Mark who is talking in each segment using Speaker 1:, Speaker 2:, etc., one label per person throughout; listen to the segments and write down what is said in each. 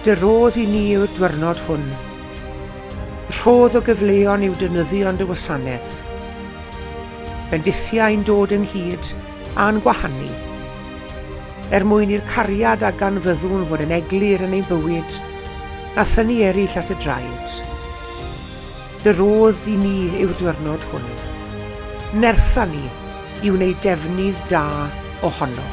Speaker 1: Dy rodd i ni yw'r dwyrnod hwn. Rhodd o gyfleon i'w defnyddio yn dy wasanaeth. Bendithiau ein dod ynghyd a'n gwahanu. Er mwyn i'r cariad a ganfyddwn fod yn eglur yn ein bywyd a thynnu eraill at y draed. Dy rodd i ni yw'r dwyrnod hwn. Nertha ni i wneud defnydd da ohono.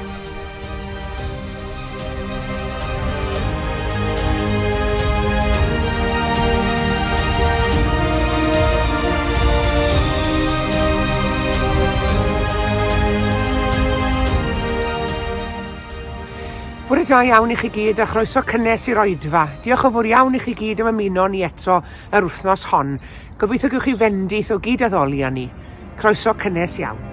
Speaker 1: Bore da iawn i chi gyd a chroeso cynnes i'r oedfa. Diolch yn fawr iawn i chi gyd am ymuno ni eto yr wythnos hon. Gobeithio gewch chi fendith o gyd-addoli â ni. Croeso cynnes iawn.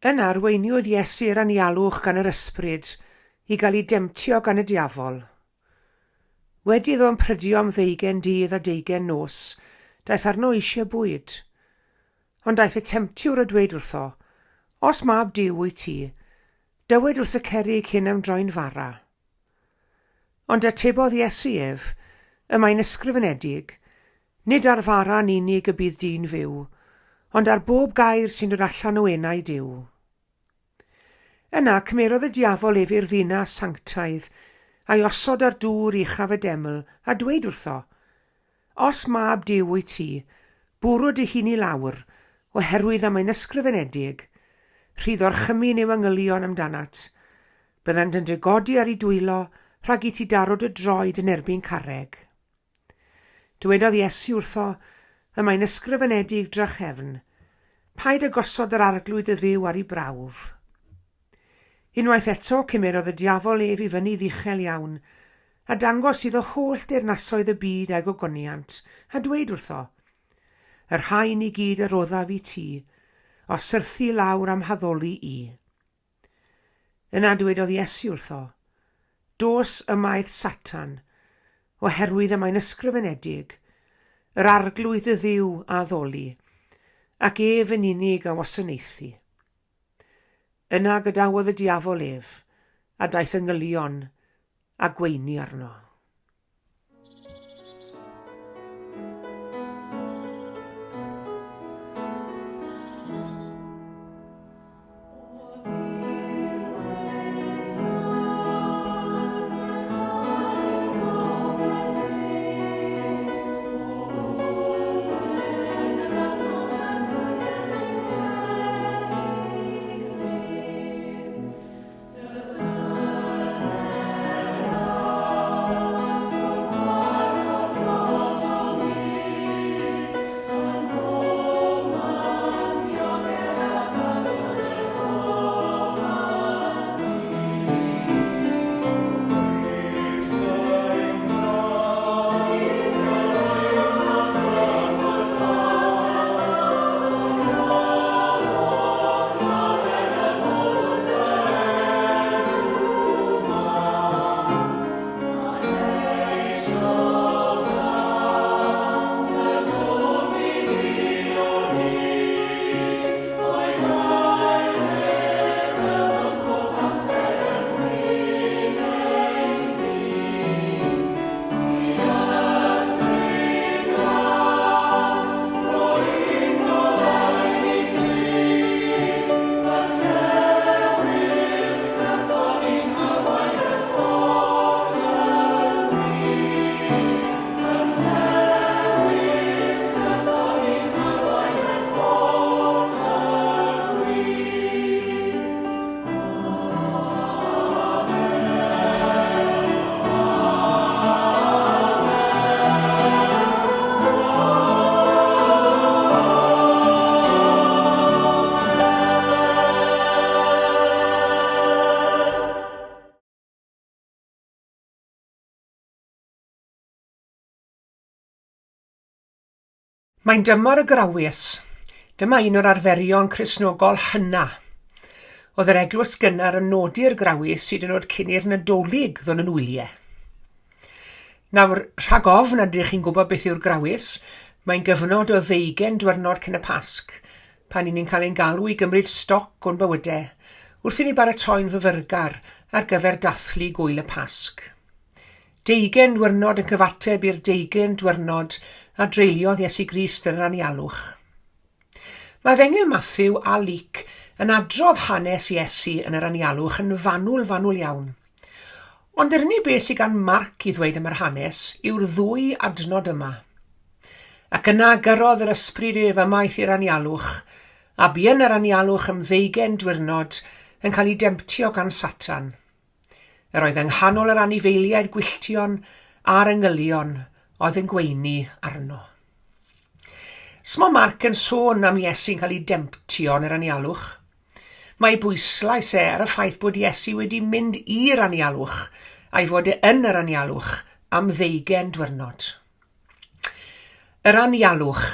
Speaker 1: Yna arweiniwyd Iesu i'r anialwch gan yr Ysbryd i gael ei demtio gan y diafol. Wedi iddo ymprydio am ddeugain dydd a deugain nos, daeth arno eisiau bwyd. Ond daeth y temtiwr a dweud wrtho, Os mab Duw wyt ti, dywed wrth y cerrig hyn am droi'n fara. Ond atebodd Iesu ef, Y mae'n ysgrifenedig, Nid ar fara'n unig y bydd dyn fyw, ond ar bob gair sy'n dod allan o enau Duw. Yna cymerodd y diafol ef i'r ddinas sanctaidd, a'i osod ar dŵr uchaf y deml, a dweud wrtho, Os mab Duw wyt ti, bwrw dy hun i lawr, oherwydd y mae'n ysgrifenedig, Rhydd orchymyn yw angylion amdanat. Byddant yn dy godi ar eu dwylo, rhag i ti daro dy droed yn erbyn carreg. Dywedodd Iesu wrtho, Y mae'n ysgrifenedig drachefn, Paid â gosod yr Arglwydd dy Dduw ar ei brawf. Unwaith eto cymerodd y diafol ef i fyny dduchel iawn, a dangos iddo holl deyrnasoedd y byd a'i gogoniant, a dweud wrtho, Y rhain i gyd a roddaf i ti, os syrthi lawr a'm haddoli i. Yna dywedodd Iesu wrtho, Dos ymaith Satan, oherwydd y mae'n ysgrifenedig, Yr Arglwydd dy Dduw a addoli, ac ef yn unig a wasanaethi. Yna gadawodd y diafol ef, a daeth angylion a gweini arno. Mae'n dymor y Grawys. Dyma un o'r arferion Cristnogol hynna. Oedd yr eglwys gynnar yn nodi'r Grawys hyd yn oed cyn i'r Nadolig ddod yn wyliau. Nawr, rhag ofn nad ydych chi'n gwybod beth yw'r Grawys, mae'n gyfnod o ddeugain dwyrnod cyn y Pasg, pan 'y ni'n cael ein galw i gymryd stoc o'n bywydau, wrth i ni baratoi'n fyfyrgar ar gyfer dathlu gŵyl y Pasg. Deugain dwyrnod yn cyfateb i'r deugain dwyrnod a dreuliodd Iesu Grist yn yr anialwch. Mae Efengyl Mathew a Luc yn adrodd hanes Iesu yn yr anialwch yn fanwl fanwl iawn. Ond yr unig beth sydd gan Marc i ddweud am yr hanes yw'r ddwy adnod yma. Ac yna gyrrodd yr ysbryd ef ymaith i'r anialwch, a bu yn yr anialwch am ddeugain dwyrnod yn cael ei demtio gan Satan. Yr oedd yng nghanol yr anifeiliaid gwylltion a'r angylion oedd yn gweini arno. Smo Marc yn sôn am Iesu'n cael ei demtio yn yr anialwch. Mae ei bwyslais e ar y ffaith bod Iesu wedi mynd i'r anialwch a'i fod e yn yr anialwch am ddeugain dwyrnod. Yr anialwch.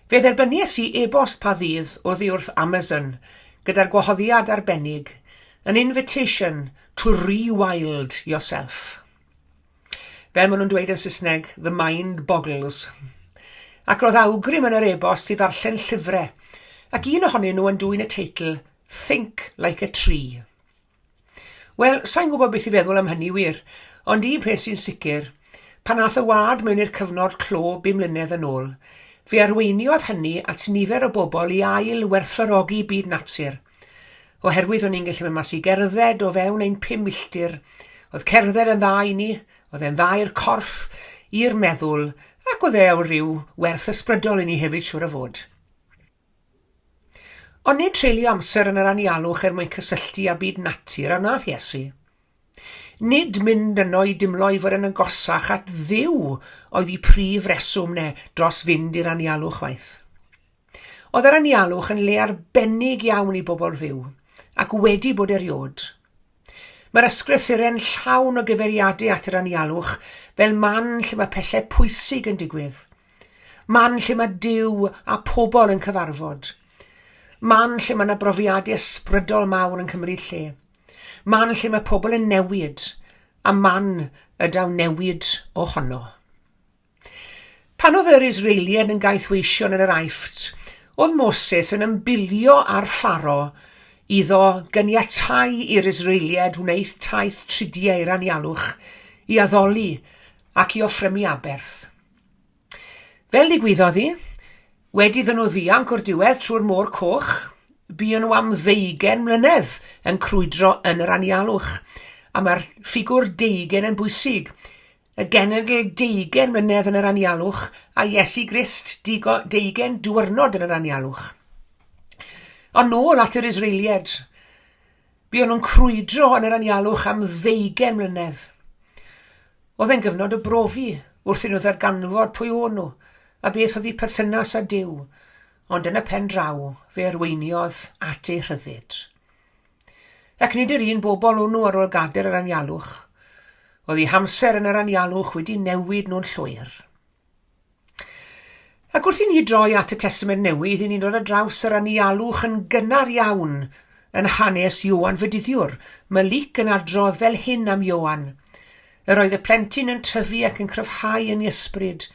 Speaker 1: Fe dderbynies i e-bost pa ddydd oddi wrth Amazon gyda'r gwahoddiad arbennig, an invitation to re-wild yourself. Fel maen nhw'n dweud yn Saesneg, the mind boggles. Ac roedd awgrym yn yr e-bost i ddarllen llyfrau, ac un ohonyn nhw yn dwyn y teitl Think Like a Tree. Wel, sa i'n gwybod beth i feddwl am hynny wir, ond un peth sy'n sicr, Pan ath y wlad mewn i'r cyfnod clo bum mlynedd yn ôl, fe arweiniodd hynny at nifer o bobl i ail werthfawrogi byd natur. Oherwydd o'n ni'n gallu mynd mas i gerdded o fewn ein pum milltir, oedd cerdded yn dda i ni, oedd e'n dda i'r corff, i'r meddwl, ac oedd e o ryw werth ysbrydol i ni hefyd siŵr o fod. Ond nid treulio amser yn yr anialwch er mwyn cysylltu â byd natur a wnaeth Iesu. Nid mynd yno i dimlo i fod yn agosach at Dduw oedd i prif reswm ne dros fynd i'r anialwch chwaith. Oedd yr anialwch yn le arbennig iawn i bobl Dduw, ac wedi bod eriod. Mae'r ysgrythure'n llawn o gyfeiriadau at yr anialwch fel man lle mae pethau pwysig yn digwydd. Man lle mae Duw a pobl yn cyfarfod. Man lle mae yna brofiadau ysbrydol mawr yn cymryd lle. Man lle mae pobl yn newid, a man y daw newid ohono. Pan oedd yr Israeliaid yn gaethweision yn yr Aifft, oedd Moses yn ymbilio ar Pharo iddo gyniatau i'r Israeliaid wneud taith tridiau i'r anialwch i addoli ac i offrymu aberth. Fel ddigwyddodd hi, wedi iddyn nhw ddianc o'r diwedd trwy'r Môr Coch, buon nhw am ddeugain mlynedd yn crwydro yn yr anialwch, a mae'r ffigwr deugain yn bwysig. Y genedl deugain mlynedd yn yr anialwch, a Iesu Grist digo, deugain diwrnod yn yr anialwch. Ond nôl at yr Israeliaid. Buon nhw'n crwydro yn yr anialwch am ddeugain mlynedd. Oedd e'n gyfnod o brofi wrth iddyn nhw ddarganfod pwy o'n nhw a beth oedd eu perthynas â Duw, ond yn y pen draw fe arweiniodd at eu rhyddid. Ac nid yr un bobl o'n nhw ar ôl gadael yr anialwch. Oedd eu hamser yn yr anialwch wedi newid nhw'n llwyr. Ac wrth i ni droi at y Testament Newydd, i ni'n dod ar draws yr anialwch yn gynnar iawn yn hanes Ioan Fedyddiwr. Mae Luc yn adrodd fel hyn am Ioan. Yr oedd y plentyn yn tyfu ac yn cryfhau yn ei ysbryd,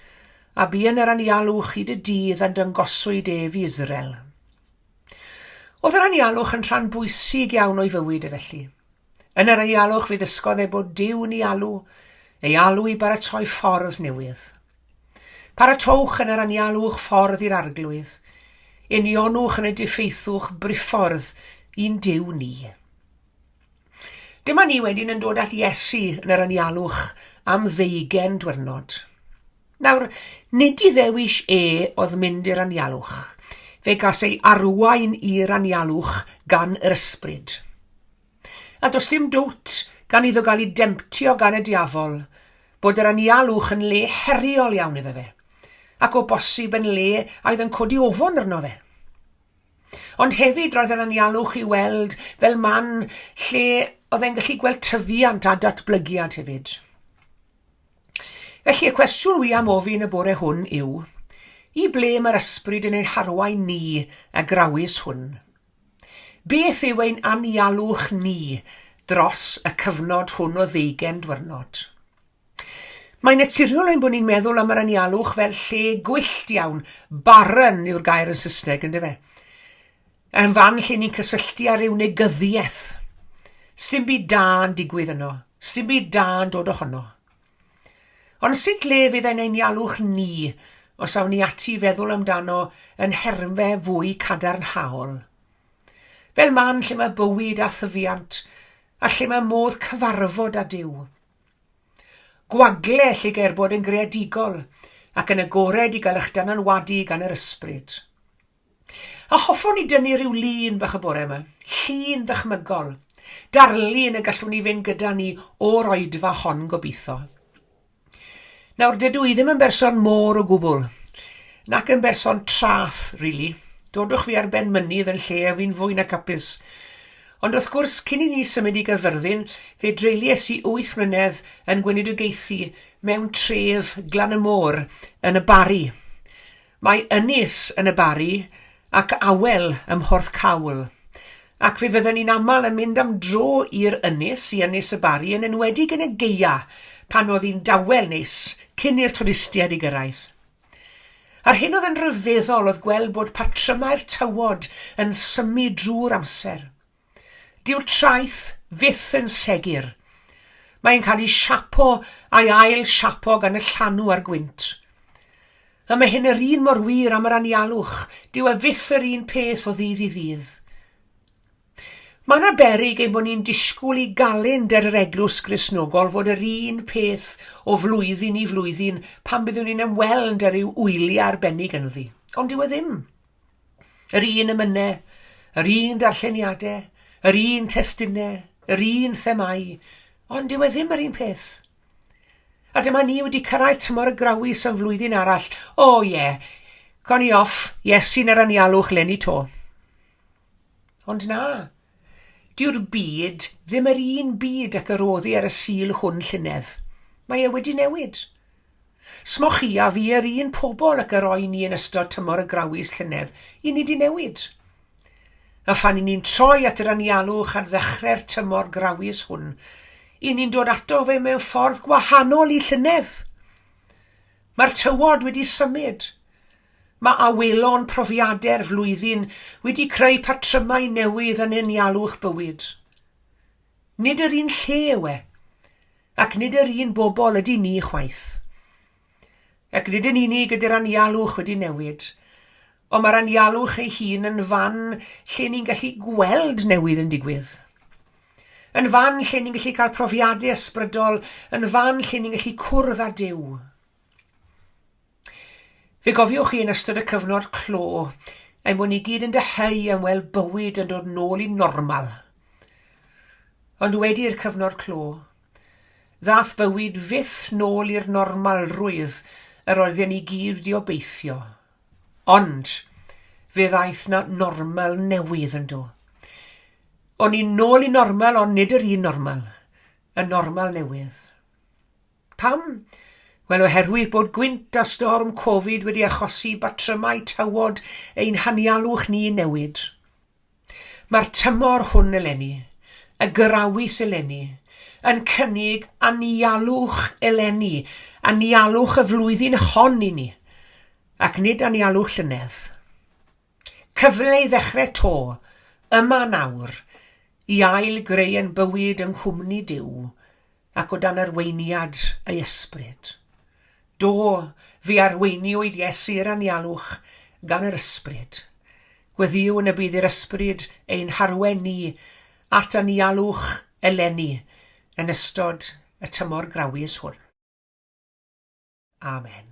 Speaker 1: a bu yn yr anialwch hyd y dydd a dangoswyd ef i Israel. Oedd yr anialwch yn rhan bwysig iawn o'i fywyd e felly. Yn yr anialwch fe ddysgodd e bod Duw'n ei alw, ei alw i baratoi ffordd newydd. Paratowch yn yr anialwch ffordd i'r Arglwydd, unionwch yn y diffeithwch briffordd i'n Duw ni. Dyma ni wedyn yn dod at Iesu yn yr anialwch am ddeugen dwyrnod. Nawr, nid i ddewis e oedd mynd i'r anialwch. Fe gas ei arwain i'r anialwch gan yr ysbryd. A does dim dowt gan iddo gael ei demtio gan y diafol bod yr anialwch yn le heriol iawn iddo fe, ac o bosib yn le a oedd yn codi ofon arno fe. Ond hefyd roedd yr anialwch i weld fel man lle oedd e'n gallu gweld tyfiant a datblygiad hefyd. Felly y cwestiwn wi am ofyn y bore hwn yw, i ble mae'r ysbryd yn ein harwain ni y grawys hwn? Beth yw ein anialwch ni dros y cyfnod hwn o ddeugain dwyrnod? Mae'n naturiol ein bod ni'n meddwl am yr anialwch fel lle gwyllt iawn, barren yw'r gair yn Saesneg, yndyfe? Yn fan lle ni'n cysylltu â rhyw negyddiaeth. Sdim byd da yn digwydd yno. Sdim byd da yn dod ohono. Ond sut le fydd e'n einialwch ni os awn ni ati i feddwl amdano yn nhermau fwy cadarnhaol? Fel man lle mae bywyd a thyfiant, a lle mae modd cyfarfod â Duw. Gwagle lle geir bod yn greadigol ac yn agored i gael eich dylanwadu gan yr ysbryd. A hoffwn i dynnu rhyw lun bach y bore yma, llun ddychmygol, darlun y gallwn ni fynd gyda ni o'r oedfa hon gobeithio. Nawr, dydw i ddim yn berson môr o gwbl, nac yn berson trath, really. Dodwch fi ar ben mynydd yn lle a fi'n fwy nac hapus. Ond wrth gwrs, cyn i ni symud i Gaerfyrddin, fe dreulies i wyth mlynedd yn gweinidogaethu mewn tref glan y môr yn y Barri. Mae ynys yn y Barri ac awel ym Mhorthcawl, ac fe fydden ni'n aml yn mynd am dro i'r ynys, i Ynys y Barri, yn enwedig yn y gaea, pan oedd hi'n dawel neis, cyn i'r twristiaid i gyrraedd. A'r hyn oedd yn rhyfeddol oedd gweld bod patrymau'r tywod yn symud drwy'r amser. Dyw'r traeth fyth yn segur. Mae'n cael ei siapo a'i ail siapo gan y llanw a'r gwynt. A mae hyn yr un mor wir am yr anialwch, dyw e fyth yr un peth o ddydd i ddydd. Mae yna beryg ein bod ni'n disgwyl i galendr yr Eglwys Gristnogol fod yr un peth o flwyddyn i flwyddyn pan byddwn ni'n ymweld â rhyw wyliau arbennig ynddi. Ond dyw e ddim. Yr un emynau, yr un darlleniadau, yr un testunau, yr un themâu, ond dyw e ddim yr un peth. A dyma ni wedi cyrraedd tymor y grawys am flwyddyn arall. O ie, yeah. Con i off, Iesu'n yr anialwch leni to. Ond na, dyw'r byd ddim yr un byd ac yr oedd hi ar y Sul hwn llynedd. Mae e wedi newid. Smoch chi a fi yr un pobl ac yr oen ni yn ystod tymor y grawys llynedd, i ni di newid. A phan i ni'n troi at yr anialwch ar ddechrau'r tymor grawys hwn, i ni'n dod ato fe mewn ffordd gwahanol i llynedd. Mae'r tywod wedi symud. Mae awelon profiadau'r flwyddyn wedi creu patrymau newydd yn anialwch bywyd. Nid yr un lle yw e, ac nid yr un bobl ydy ni chwaith. Ac nid yn unig ydy'r anialwch wedi newid, ond mae'r anialwch ei hun yn fan lle ni'n gallu gweld newydd yn digwydd. Yn fan lle ni'n gallu cael profiadau ysbrydol, yn fan lle ni'n gallu cwrdd â Duw. Fe gofiwch chi yn ystod y cyfnod clo, ein bod ni gyd yn dyheu am weld bywyd yn dod nôl i normal. Ond wedi'r cyfnod clo, ddath bywyd fyth nôl i'r normalrwydd yr oedden ni gyd wedi obeithio. Ond fe ddaeth na normal newydd yn do. O'n ni nôl i normal ond nid yr un normal, y normal newydd. Pam? Wel, oherwydd bod gwynt a storm Covid wedi achosi batrymau tywod ein hanialwch ni newid. Mae'r tymor hwn eleni, y grawys eleni, yn cynnig anialwch eleni, anialwch y flwyddyn hon i ni, ac nid anialwch llynedd. Cyfle i ddechrau 'to, yma nawr, i ail-greu ein bywyd yng nghwmni Duw, ac o dan arweiniad ei Ysbryd. Do, fe arweiniwyd Iesu i'r anialwch gan yr Ysbryd. Gweddïwn y bydd i'r Ysbryd ein harwen ni at anialwch eleni yn ystod y tymor grawys hwn. Amen.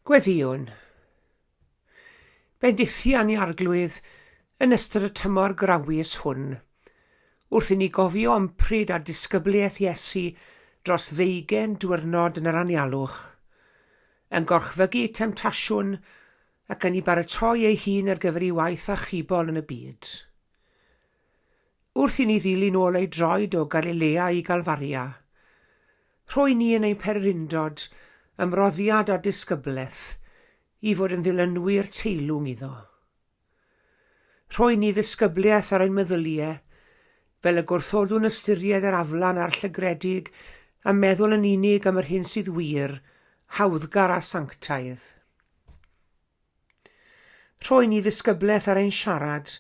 Speaker 1: Gweddïwn. Bendithia ni Arglwydd yn ystod y tymor grawys hwn, wrth i ni gofio ympryd a disgybliaeth Iesu dros ddeugain dwyrnod yn yr anialwch, yn gorchfygu temtasiwn ac yn ei baratoi ei hun ar gyfer ei waith achubol yn y byd. Wrth i ni ddilyn ôl ei droed o Galilea i Galfaria, rhoi ni yn ein pererindod, ymroddiad a disgyblaeth i fod yn ddilynwyr teilwng iddo. Rhoi ni ddisgybliaeth ar ein meddyliau, fel y gwrthodwn ystyried yr aflan a'r llygredig a meddwl yn unig am yr hyn sydd wir, hawddgar a sanctaidd. Rhoi ni ddisgyblaeth ar ein siarad,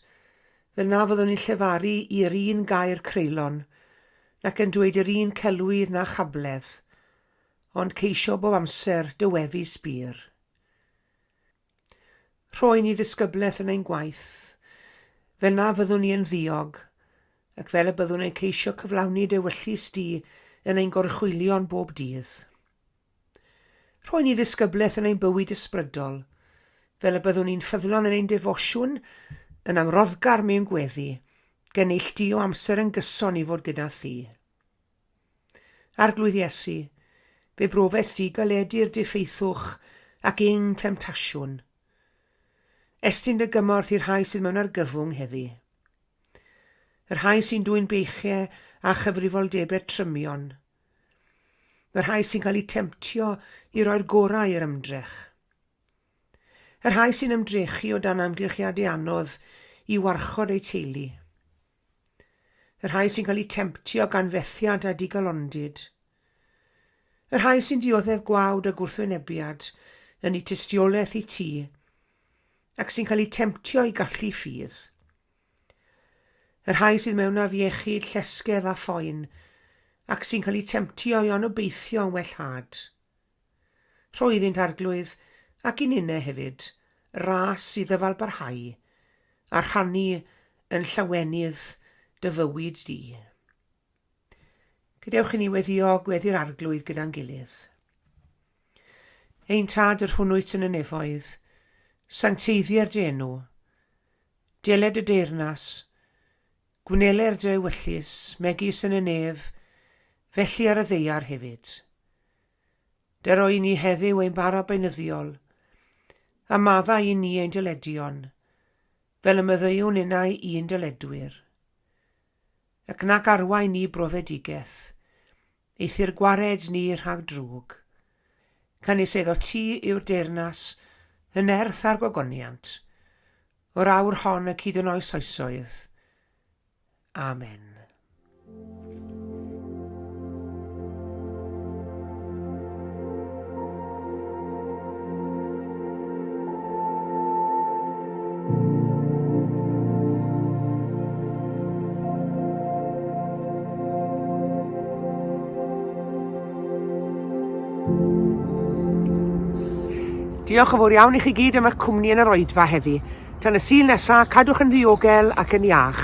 Speaker 1: fel na fyddwn ni'n llefaru i'r un gair creulon, nac yn dweud yr un celwydd na chabledd, ond ceisio bob amser dywefu sbir. Rhoi ni ddisgyblaeth yn ein gwaith, fel na fyddwn ni yn ddiog, ac fel y byddwn yn ceisio cyflawni dewyllys di yn ein gorchwylion bob dydd. Rhoi ni ddisgyblaeth yn ein bywyd ysbrydol, fel y byddwn ni'n ffyddlon yn ein defosiwn, yn amroddgar mewn gweddi, gan neilltuo amser yn gyson i fod gyda thi. Arglwydd Iesu, fe brofes di galedu'r diffeithwch ac ing temtasiwn. Estyn dy gymorth i'r rhai sydd mewn argyfwng heddi. Y rhai sy'n dwyn beichiau a chyfrifoldebau trymion. Y rhai sy'n cael eu temtio i roi'r gorau i'r ymdrech. Y rhai sy'n ymdrechu o dan amgylchiadau anodd i warchod eu teulu. Y rhai sy'n cael eu temtio gan fethiant a digalondid. Y rhai sy'n dioddef gwawd a gwrthwynebiad yn eu tystiolaeth i ti, ac sy'n cael eu temtio i gallu ffydd. Y rhai sydd mewn afiechyd, llesgedd a phoen, ac sy'n cael eu temtio i anobeithio am wellhad. Rho iddynt, Arglwydd, ac i ninne hefyd, ras i ddyfalbarhau, a rhannu yn llawenydd dy fywyd di. Gadewch i ni weddio gweddi'r Arglwydd gyda'n gilydd. Ein Tad yr hwn wyt yn y nefoedd, sancteiddier dy enw, Deled y deyrnas, gwneler dy ewyllys, megis yn y nef, felly ar y ddaear hefyd. Dero i ni heddiw ein bara beunyddiol, a maddau i ni ein dyledion, fel y maddeuwn innau i'n dyledwyr. Ac nac arwain ni brofedigaeth, Eithr gwared ni rhag drwg. Canys eiddo ti yw'r deyrnas, y nerth a'r gogoniant, o'r awr hon ac hyd yn oes oesoedd. Amen. Diolch yn fawr iawn i chi gyd am eich cwmni yn yr oedfa heddi. Tan y Sul nesa, cadwch yn ddiogel ac yn iach.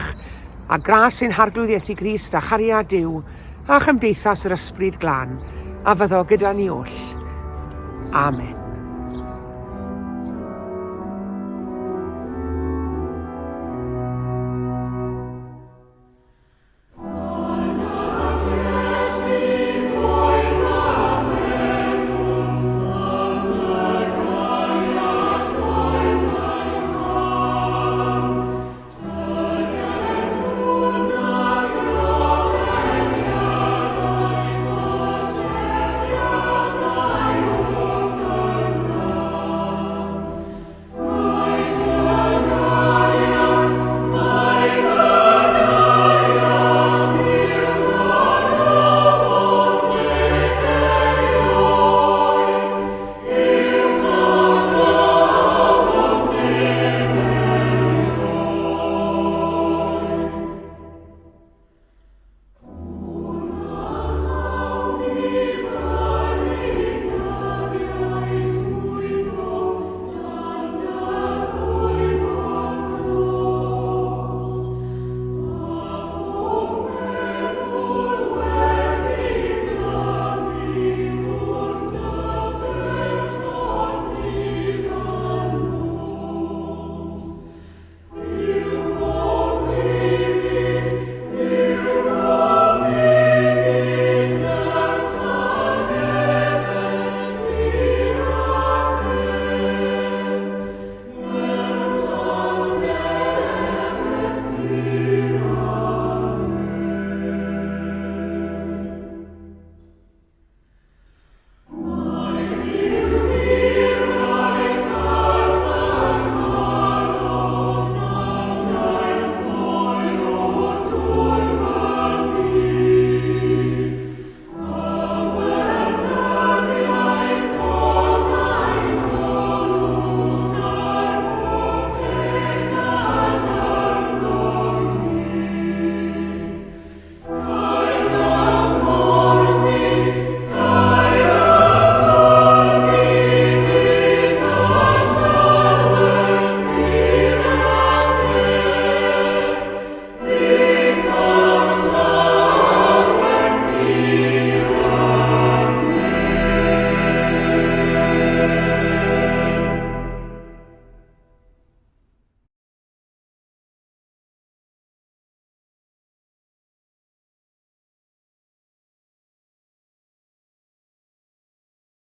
Speaker 1: A gras ein Harglwydd Iesu Grist a chariad Duw a chymdeithas yr Ysbryd Glân a fyddo gyda ni oll. Amen.